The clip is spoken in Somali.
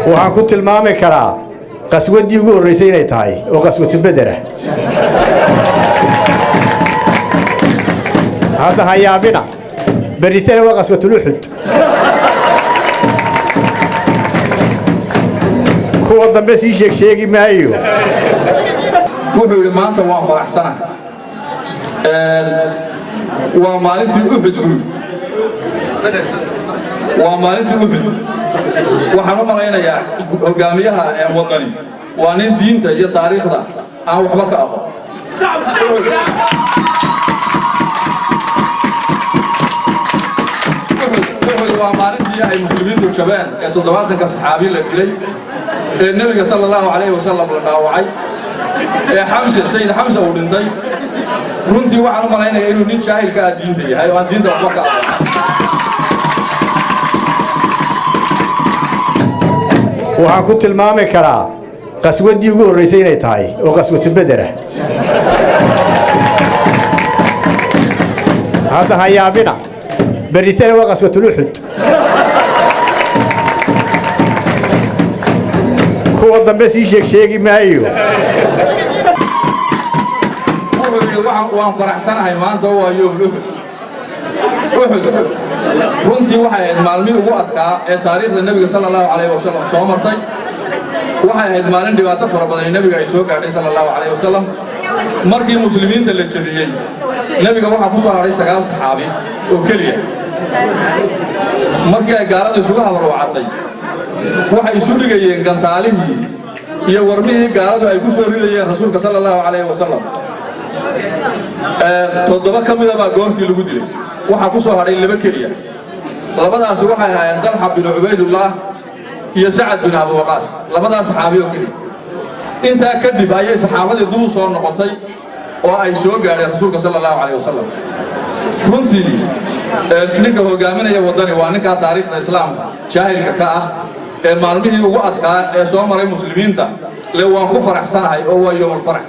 Waxaan ku tilmaami karaa qaswaddii ugu horraysay inay tahay oo qaswatu bedera. Hadda hayaabina, berritana waa qaswatul Uxud, kuwa dambe sii sheeg sheegi maayo. Wuxuu yidhi: "Maanta waan faraxsanahay, waa maalintii Uxud." Guri waa maalintii Uxud. Waxaan u malaynayaa hogaamiyaha ee Waddani waa nin diinta iyo taariikhda aan waxba ka aqoon. Uxud waa maalintii ay muslimiintu jabeen ee 70-ka saxaabi la dilay, ee nebiga sala allahu calayhi wasalam la dhaawacay, ee Xamse, Sayid Xamse uu dhintay. Runtii waxaan u malaynayaa inuu nin jaahilka ah diinta yahay oo aan diinta waxba ka aqoon. Waxaan ku tilmaami karaa qaswaddii ugu horraysay inay tahay oo qaswatu bedera. Hadda hayaabina, berritana waa qaswatul Uxud, kuwa dambe sii sheeg sheegi maayo. Wuxuu yidhi: "Waan faraxsanahay maanta, waa yoomul Uxud." Uxud runtii waxay ahayd maalmihii ugu adkaa ee taariikhda nebiga sala allahu calayhi wasalam soo martay. Waxay ahayd maalin dhibaato fara badan nebiga ay soo gaadhay sala allahu calayhi wasalam. Markii muslimiinta la jebiyey, nebiga waxaa ku soo hadhay 9 saxaabi oo keliya. Markii ay gaalada isugu habarwacatay, waxay isu dhigayeen gantaalihii iyo warmihii gaaladu ay ku soo ridayeen rasuulka sala allahu calayhi wasalam. 7 ka mida baa goobtii lagu dilay, waxaa ku soo hadhay 2 keliya. Labadaasi waxay ahaayeen Dalxa binu Cubaydullah iyo Sacad bin Abi Waqaas, labadaas saxaabi oo keliya. Intaa kadib ayay saxaabadii dib u soo noqotay oo ay soo gaadheen rasuulka sala allahu calayh wasalam. Runtii ninka hogaaminaya Waddani waa ninkaa taariikhda islaamka jaahilka ka ah ee maalmihii ugu adkaa ee soo maray muslimiinta le waan ku faraxsanahay oo waa yoomul farax.